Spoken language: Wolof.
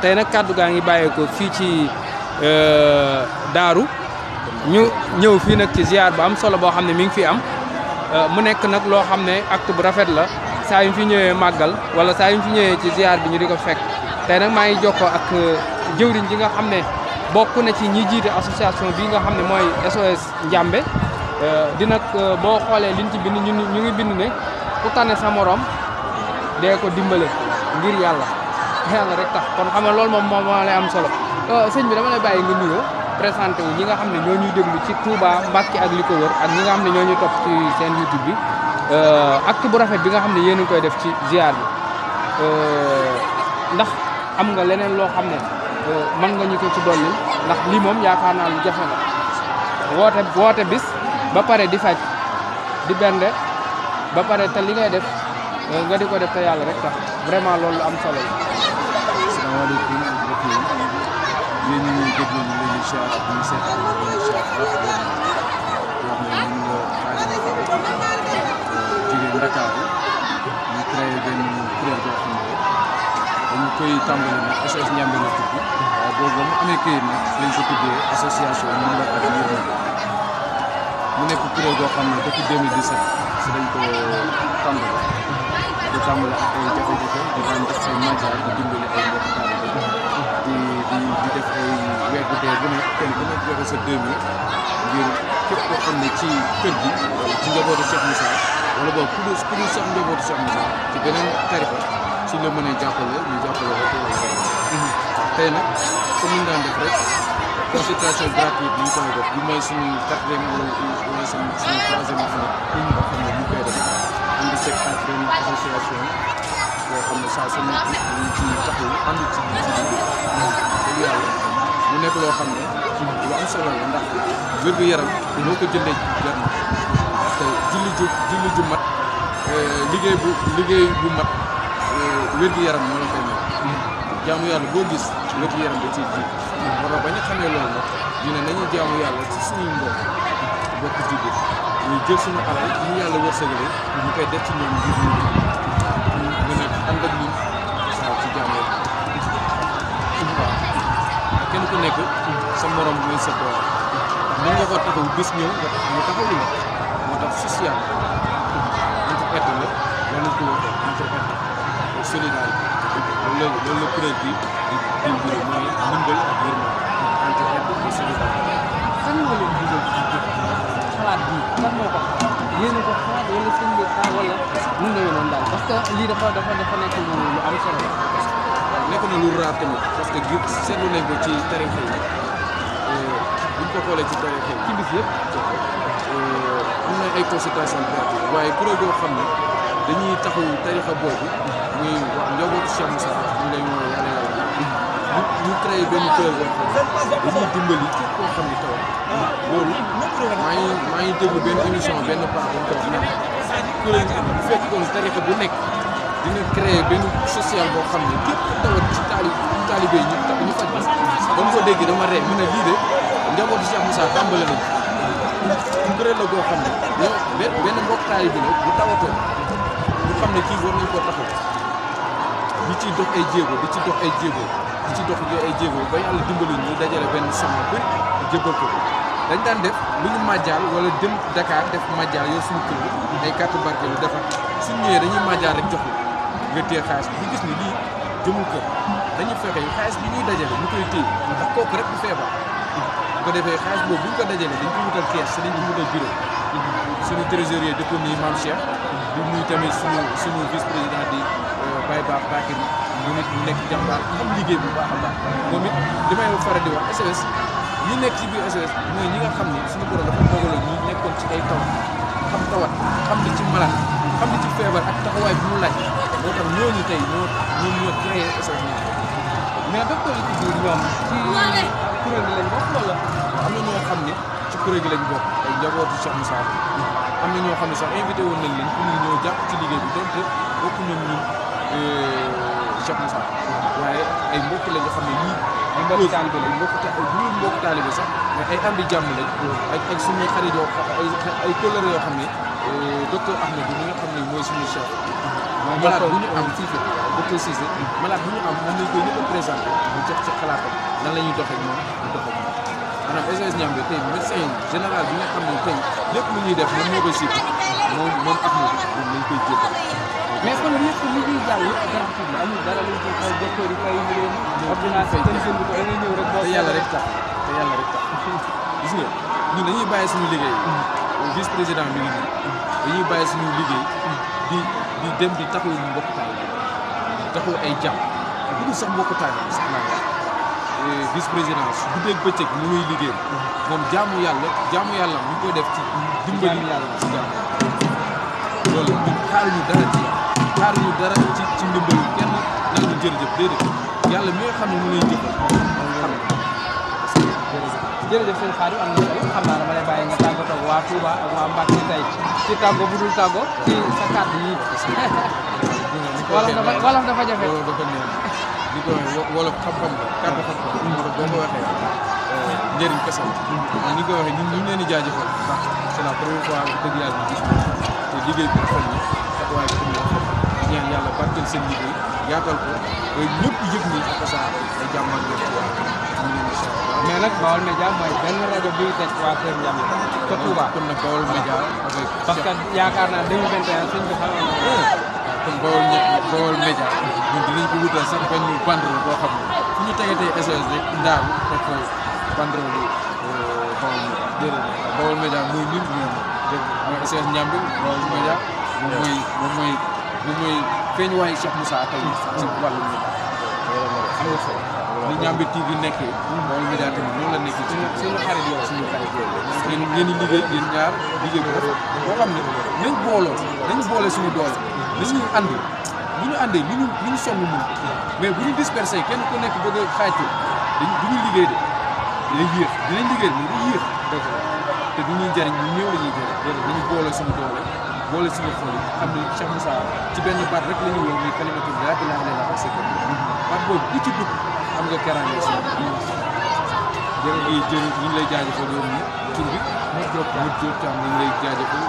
tey nag kàddu gaa ngi bàyyeekoo fii ci Daaru ñu ñëw fii nag ci ziar bu am solo boo xam ne mi ngi fi am mu nekk nag loo xam ne acte bu rafet la saa yu fi ñëwee màggal wala saa yu fi ñëwee ci ziar bi ñu di ko fekk tey nag maa ngi jokkoo ak jëwriñ ji nga xam ne bokk na ci ñi jiite association bi nga xam ne mooy SOS Ndiamé di nag boo xoolee liñ ci bind ñu ngi bind ne ku tane sa morom dee ko dimbale ngir yàlla rek tax kon xam nga loolu moom moo lay am solo sëñ bi dama lay bàyyi nga nuyoo présenté wu ñi nga xam ne ñoo ñuy déglu ci Touba Mbacké ak li ko wër ak ñi nga xam ne ñoo ñuy topp ci seen YouTube bi acte bu rafet bi nga xam ne yéen a ngi koy def ci ziar bi ndax am nga leneen loo xam ne mën nga ñu ko ci dolli ndax lii moom yaakaar naa lu jafe la woote bis ba pare di faj di bernde ba pare te li ngay def nga di ko def te yàlla rek tax vraiment loolu lu am solo la. asalaamaaleykum mbokk yi yéen ñi ñuy déglu ñu leen di ziar ak ñu seetaan ñu leen di ziar baax di wax ne ñun la Xaadim Fall jigéen Ndakaaru ñu créé benn kuréel boo xam ne dañu koy tàmbali nag SOS Ndiamé la tudd waaye boobu ba mu amee këyit nag lañ ko tuddee association Ndimbal ak Yërmande mu nekk kuréel boo xam ne depuis 2017 si dañ ko tàmbali di tàmbali ak ay jafe-jafe di daan def ay màggal di dimbali ay mbokk taalibe di def ay weer bu dee bu nekk kenn ku nekk joxe sa 2000 ngir képp koo xam ne ci kër gi ci njabootu Cheikh Moussa wala boog ku dul sax njabootu Cheikh Moussa ci beneen tarixa ci la mën a jàppale ñu jàppale rek tey nag comme ni ñu daan def rek consultation gratuite bi ñu koy def bi mooy suñu 4e wala suñu 3e année boo xam ne ñu koy def ànd seeg ak benn association boo xam ne saa su nekk ñu ci taxaw ànd ci liggéey dëgg yàlla mu nekk loo xam ne lu am solo la ndax wér-gu-yaram boo ko jëndee jar na parce que julli ju mat liggéey bu mat wér-gu-yaram moo la koy may jaamu yàlla boo gis wér-gu-yaram da ciy ji war na bañ a xamee loolu nag dina nañu jaamu yàlla ci suñuy mbokk jullit ñuy jël suñu alal ñu yàlla wërsëgale ñu koy def ci ñoom ngir ñu gën a ànd ak ñun waaw ci jaamu yàlla waaw kenn ku nekk sa morom mooy sa doole mën nga ko taxaw bis ñëw nga mu taxawu la moo tax social entre aide la loolu ko waxee entre aide solidarité loolu la kuréel bi di mbir mooy ndimbal ak yërmande entre aide et solidarité. fan moo leen dugal ci xalaat bi fan moo ko yéen a ko xalaat wala sëñ bi wala mun nga yonoon daal parce que lii dafa nekk lu am solo la. nekk na lu raar tamit parce que gis seetlu nañ ko ci tarixa yi buñ ko xoolee ci tarixa yi ci bis yëpp am na ay consultation gratuite waaye kuréel goo xam ne dañuy taxaw tarixa boobu muy wax njabootu Cheikh Moussa ñu lay woo yàlla ñu créé benn kuréel boo xam ne dañuy dimbali képp koo xam ne taw loolu maa ngi déglu benn émission benn paa dañ ko wax naan kuréel bu fekkoon tarixa bu nekk dina créé benn social boo xam ne képp tawat ci taalibe yi ñu faj ba mu ko dégg dama ree mu ne lii de njabootu Cheikh Moussa tàmbale nañ kuréel la boo xam ne yow benn mbokk taalibe la bu tawatoon ñu xam ne kii war nañ koo taxaw ñu ciy dox ay jéego di ci dox ay jéego di ci dox ay jéego ba yàlla dimbali ñu dajale benn somme bëri jébbal ko dañ daan def lu ñu màjjaal wala dem Dakar def màjjaal yow suñu kër ay carte barke lu defar suñ ñëwee dañuy màjjaal rek jox nga téye xaalis bi ñu gis ni lii jëmul kër dañuy fexe xaalis bi ñuy dajale ñu koy téye ndax kooku rek du feebar bu ko defee xaalis boobu bu ñu ko dajalee dañ ko wutal kees dañ ko wutal bureau suñu trésorier di ko nuyu Mame Cheikh di nuyu tamit suñu vice président di Baye Ba Bakary mu nit mu nekk jàmbaar xam liggéey bu baax a baax moom it li may faral di wax SOS ñi nekk ci biir SOS mooy ñi nga xam ne suñu borom dafa dogaloon ñi nekkoon ci ay taw xam tawat xam li ci malade xam li ci feebar ak taxawaay bi mu laaj moo tax ñooñu tey ñoom ñoo créé SOS mais docteur yi ci biir ñoom ci kuréel gi lañ bokk wala am na ñoo xam ne ci kuréel gi lañ bokk ay njabootu Cheikh Moussa am na ñoo xam ne sax invité woon nañ leen pour ñu ñëw jàpp ci liggéey bi donte bokku ñoom ñun Cheikh Moussa waaye ay mbokk la nga xam ne ñii ay mbokk taalibe lañ mbokk taalibe sax mais ay am di jàmm lañ ak suñuy xarit yoo xam ay kóllëre yoo xam ne docteur Ahmed bi nga xam ne mooy suñu chef malade bu ñu am docteur Cissé malade bu ñu am moom lañ koy ñëpp a présenté mu jox ci xalaatam nan la ñuy doxee moom ñu doxee moom maanaam SOS Ndiamé tey médecin général bi nga xam ne tey lépp lu ñuy def moom moo koy suivre moom ak moom lañ koy jébbal. mais kon lépp li ñuy jàll yëpp gratuit la amul dara luñ ci fay docteur yi fay ñu leen ordonnance yi kenn jënd ko da ngay ñëw rek te yàlla rek tax gis nga ñun dañuy bàyyi suñu liggéey vice président bi ngi nii dañuy bàyyi suñu liggéey di dem di taxawu mbokk taal taxawu ay jàmm bu dul sax mbokk taal sax naa wax vice président su guddeeg bëccëg ñu muy liggéey moom jaamu yàlla ñu koy def ci dimbali yàlla ci jàmm loolu ñun xaaruñu dara ci ndimbalu kenn naan ñu jërëjëf déedéet yàlla mi nga xam ne mu lay jëfal xam jërëjëf sëñ Khadim am na solo xam naa dama lay bàyyi nga tàggatoo waa Touba ak waa Mbacké tey ci tàggoo bu dul tàggoo ci sa kàddu yi wolof dafa jafe wolof dafa neex di ko wolof xam-xam la kàddu xam-xam moo tax boo ko waxee njëriñ kese la ni ko waxee ñun ñu leen di jaajëfal ndax c'est la première fois dëgg yàlla gis te liggéey bi rafet na taxawaay bi rafet na ñaan yàlla barkeel seen liggéey yaatal ko ba ñëpp yëg ni ak saa ay jàmmal leen ci waa mais nag Baol Média mooy benn rajo buy teg waa Kër Ndiamé ca Touba kon nag Baol Média avec parce que yaakaar naa 2021 suñ ko xamoon na kon Baol Média ñun dinañ ko wutal sax benn banderole boo xam ne fu ñu tegatee SOS rek ndaaru def ko banderole Baol Média mooy ñun ñoom mooy SOS Ndiamé Baol Média moom mooy feeñ waaye Cheikh Moussa tey ci wàllu média am na solo ni Ndiamé TV nekkee Baol Média tamit noonu la nekkee suñu xarit yooyu ngeen di liggéey yéen ñaar liggéey bu rafet boo xam ne nañ boole suñu doole dañuy ànd bu ñu àndee li ñu sonn mun mais bu ñu dispersé kenn ku nekk bëgg a xaajte du ñu liggéey de day yéex dinañ liggéey mais day yéex te du ñuy jariñ ñu ñëw la ñuy jëriñ dañu boole suñu doole boole suñu xol yi xam ne Cheikh Moussa ci benn baat rek la ñu woo muy kalimatu laa ilaaha illallaah ak sekk baat boobu ku ci dugg am nga keraange si jërëjëf ñu ngi lay jaajëfal yow mi tur bi mu jóg Thiam ñu ngi lay jaajëfal